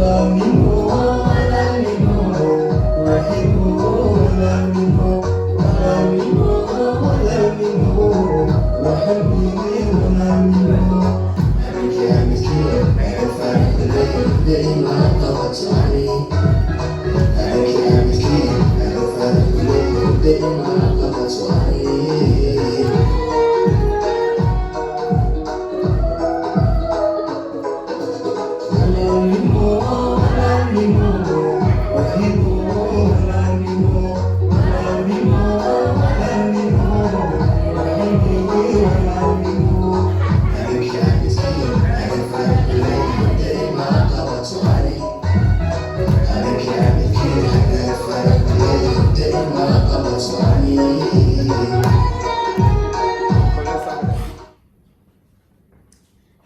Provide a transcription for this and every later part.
Walaalnimo, walaalnimo, walaalnimo, walaalnimo, walaalnimo, walaalnimo, walaalnimo. Habeenkii habeenkii faraxday ma qabatani. Habeenkii habeenkii faraxday ma qabatani. Walaalnimo, walaalnimo, walaalnimo, walaalnimo, walaalnimo, walaalnimo, walaalnimo. Habeenkii habeenkii faraxday ma qabatani. Habeenkii habeenkii faraxday ma qabatani.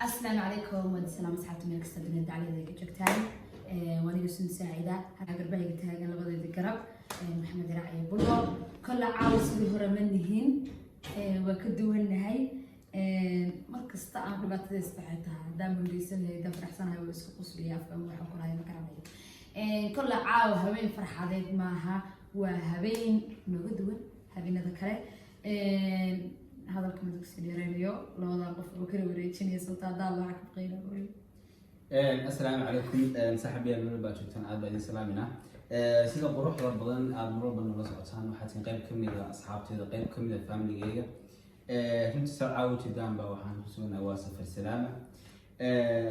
Asalaamu calaykum, waan salaam asxaabta meel kasta dunida dacaladeeda ka joogtaan. Waaniga sun saacida garbahayga taagan, labadayda garab Maxamed Iraac iyo Bullo. Kolle caawa sidii hore ma nihin, waa ka duwannahay. Mar kasta aan dhibaatada isbaxay tahay, haddaan murugeysanay, haddaan faraxsanahay, waa isku qusliya, afka waxaan ku lahay ma garanayo. Kolle caawa habeen farxadeed maaha, waa habeen nooga duwan habeenada kale. Hadalka mid kusii dheereynayo, labadan qof oo kala wareejinaya sababta haddaan lacag ka qayla. Asalaamu calaykum saaxiibayaal, meel baa joogtaan, aad baa idin salaaminaa. Sida quruxda badan aad mar walba nala socotaan, waxaa tihiin qayb kamid a asxaabteyda, qayb kamid a familigeyga. Runtii saa caawa jeedaan baa waxaan ku sugnahay waa safar salaama.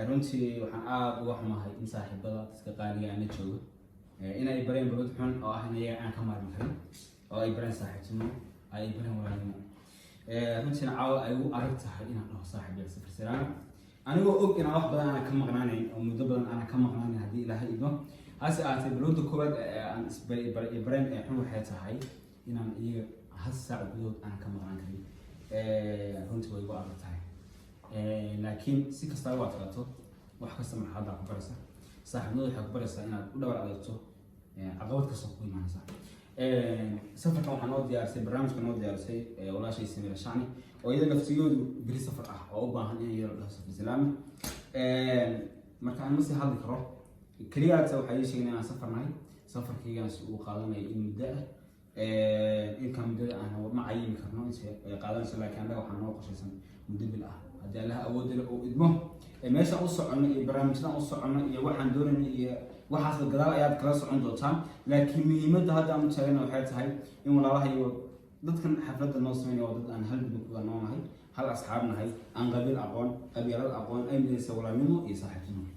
Runtii waxaan aada uga xumahay in saaxiibada dadka qaaliga aan la joogo inay bareen balwad xun oo ah in iyaga aan ka maarmi karin, oo ay bareen saaxiibtinimo, ay bareen walaalnimo. Runtiina caawa ay ugu adag tahay inaan dhaho saaxiib safar salaama, anigoo og inaan wax badan aanan ka maqnaanayn oo muddo badan aanan ka maqnaanayn haddii Ilaahay idmo. Hase ahaatee, balwadda koowaad ee aan isbareen ee xun waxay tahay inaan iyaga hal saac gudahood aanan ka maqnaan karin. Runtii way igu adag tahay, laakiin si kasta u adkaato, wax kasta marxaladdaa ku baraysa. Saaxiibnimadu waxay ku baraysaa inaad u dhawar adeegto caqabad kasta ku imaanaysa. Safarkan waxaa noo diyaarisay, barnaamijka noo diyaarisay walaashay Samira Shacni, oo iyada laftigoodu beri safar ah oo u baahan in iyada la dhaho safar salaama. Marka aan ma sii hadli karo, keliyaata waxaa ii sheegay inaan safar nahay, safarkaygana si uu qaadanayo in muddo ah. Inka muddada aan ma cayimi karno inta ay qaadanayso, laakiin annaga waxaa noo qorshaysan muddo bil ah haddii Allaha awoodda leh uu idmo. Meeshaan u soconno iyo barnaamijyadaan u soconno iyo waxaan doonayno iyo waxaasba gadaal ayaad kala socon doontaan, laakiin muhiimadda hadda aan u taagana waxay tahay in walaalaha iyo dadkan xafladda noo sameynaya waa dad aan hal gudub kuwada noonahay, hal asxaab nahay, aan qabiil aqoon, qabiilad aqoon, ay midaysay walaalnimo iyo saaxiibtinimo.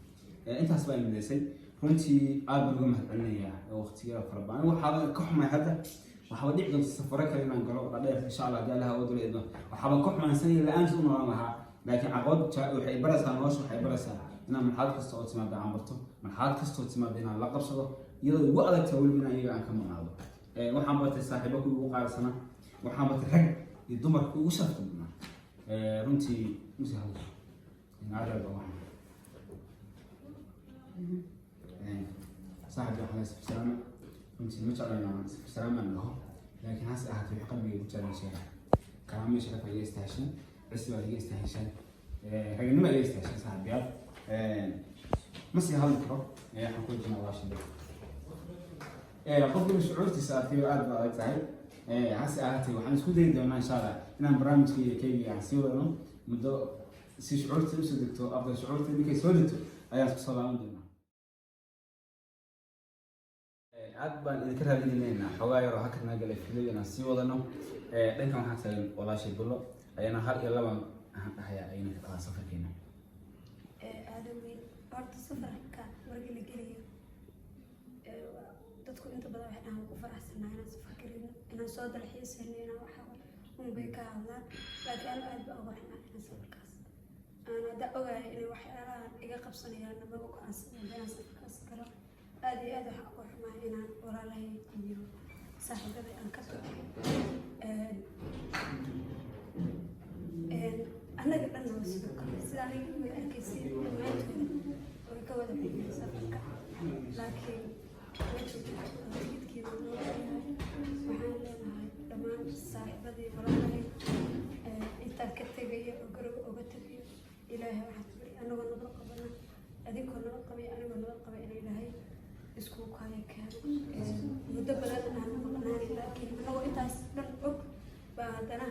Intaas baa ay midaysay. Runtii aad baan uga mahadcelinayaa waqtiyada fara badan. Waxaaba ka xumay hadda, waxaaba dhici doonta safaro kale inaan galo dhadheer insha Allah haddii Allaha awood la idmo. Waxaaba ka xumaansanaya la-aantiis u noolaan lahaa, laakiin caqabad waxay baraysaa nolosha, waxay baraysaa inaan marxalad kasta oo timaada aan barto, marxalad kasta oo timaada inaan la qabsado, iyadoo ugu adagtaa weliba inaan iyaga aan ka maqnaado. Waxaan bartay saaxiibo kuwa ugu qaalisana, waxaan bartay rag iyo dumarka ugu sharafta badnaa. Runtii muse hadasho aad aad baan waxaan saaxib waxaan safar salaama. Runtii ma jeclo inaan safar salaama aan dhaho, laakiin hase ahaatee wax qalbiga ku jeclaan sheega. Karaamo iyo sharaf iga istaaheshan, cisi baad iga istaaheshan, raganimo iga istaaheshan, saaxiibayaal. Ma sii hadli karo. Waxaan ku wejinaa walaashii. Qofka inuu shucuurtiisa arkayo aad ba adag tahay. Hase ahaatee, waxaan isku dayi doonaa insha Allah inaan barnaamijka iyo keyga aan sii wadano muddo si shucuurta usoo degto. After shucuurta markay soo degto ayaan isku soo laaban doonaa. Aad baan idinka raaligelinaynaa xoogaa yaroo hakad naga galay filay inaan sii wadano. Dhankan waxaa taagan walaashay Bullo, ayana hal iyo laba waxaan dhahayaa ayna ka dhahaa safarkeena. Aadaweyn horta safarka markii la gelayo, dadku inta badan waxay dhahaan ku faraxsanaa inaan safar gelino, inaan soo dalxiisayno, inaan waxa unbay ka hadlaan, laakiin anu aad baa uga xumaa inaan safarkaas aan hadda ogahay inay waxyaalahan iga qabsanayaan maba go-aansanay inaan safarkaas galo. Aad iyo aad waxaan uga xumaa inaan walaalahay iyo saaxiibaday aan ka tago. Annaga dhanna waa sidoo kale, sida aniga way arkaysay, dhammaantooda way ka wada xumiyeen safarka, laakiin ma jirto tikidkiina noo leeyahay. Waxaan leenahay dhammaan saaxiibadii, walaalahay, intaan ka tegayo oo garowe uga tegayo, Ilaahay waxaan ku bari anagoo nabad qabana. Adinkoo nabad qabay, anigoo nabad qabay, in Ilaahay isku kaya keeno. Muddo badan aan maqnaanin, laakiin anagoo intaas dhan og baa haddana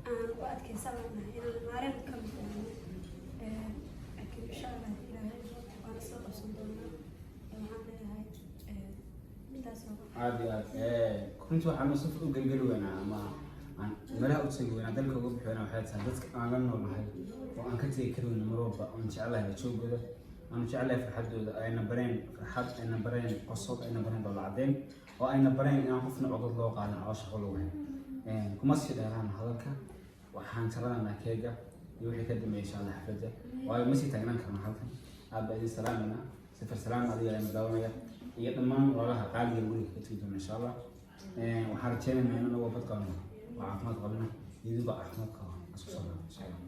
aan u adkaysan lanahay inaan maalin ka mid ahno. Laakiin insha Allah, haddii Ilaahay waan isla qabsan doonaa. Waxaan leeyahay intaas oo Aad iyo aad. Runtii waxaanu safar u gelgeli weynaa ama aan meelaha u tegi weynaa, dalka uga bixi weynaa, waxay tahay dadka aan la noolnahay oo aan ka tegi kari weyna mar walba, oon jeclahay joogooda, aanu jeclahay farxadooda, ayna bareen farxad, ayna bareen qosol, ayna bareen dhoola caddeyn, oo ayna bareen inaan qofna codad loo qaadan, caloosha xol lagu hayn. Kuma sii dheeraan hadalka. Waxaan talananaa keega iyo wixii ka dambeeya insha Allah xafladda, waayo ma sii taagnaan karno halkan. Aad baa idin salaamayna. Safar salaam adiga aynu daawanaya iyo dhammaan walaalaha qaaliga guriga ka tegi doona insha Allah. Waxaan rajeynaynaa in anagoo bad qabno oo caafimaad qabna iyo idinkoo caafimaad qaba isku soo laabno insha Allah.